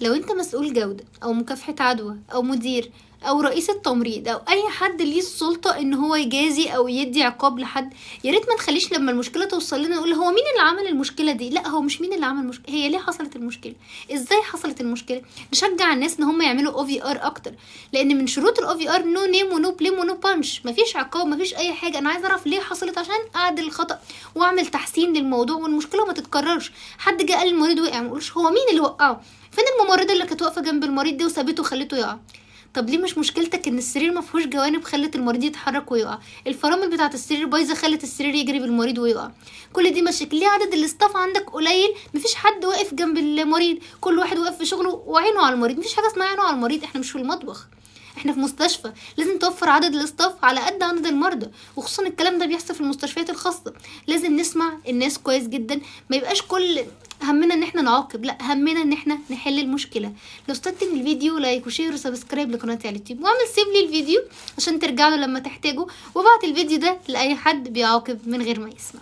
لو انت مسؤول جودة او مكافحة عدوى او مدير او رئيس التمريض او اي حد ليه السلطة ان هو يجازي او يدي عقاب لحد، يا ريت ما نخليش لما المشكلة توصل لنا نقول هو مين اللي عمل المشكلة دي. لا، هو مش مين اللي عمل المشكلة، هي ليه حصلت المشكلة، ازاي حصلت المشكلة. نشجع الناس ان هم يعملوا OVR اكتر، لان من شروط ال OVR no name و no blame و no punish، مفيش عقاب مفيش اي حاجة. انا عايزه اعرف ليه حصلت عشان اعدل الخطا واعمل تحسين للموضوع والمشكلة ما تتكررش. حد جه قال المريض وقع، ما اقولش هو مين اللي وقعه، فين الممرضة اللي كانت واقفة جنب المريض دي وسابته وخلته يقع. طب ليه مش مشكلتك ان السرير ما فيهوش جوانب خلت المريض يتحرك ويقع، الفرامل بتاعه السرير بايظة خلت السرير يجري بالمريض ويقع. كل دي مشاكل. ليه عدد ال staff عندك قليل، مفيش حد واقف جنب المريض، كل واحد واقف في شغله وعينه على المريض. مفيش حاجة اسمها عينه على المريض، احنا مش في المطبخ، احنا في مستشفى. لازم توفر عدد ال staff على قد عدد المرضى، وخصوصا الكلام ده بيحصل في المستشفيات الخاصة. لازم نسمع الناس كويس جدا، ما يبقاش كل همنا ان احنا نعاقب، لا همنا ان احنا نحل المشكلة. لو استفدت من الفيديو like و share و subscribe لقناتي على اليوتيوب، واعمل save لي الفيديو عشان ترجع له لما تحتاجه، وابعت الفيديو ده لاي حد بيعاقب من غير ما يسمع.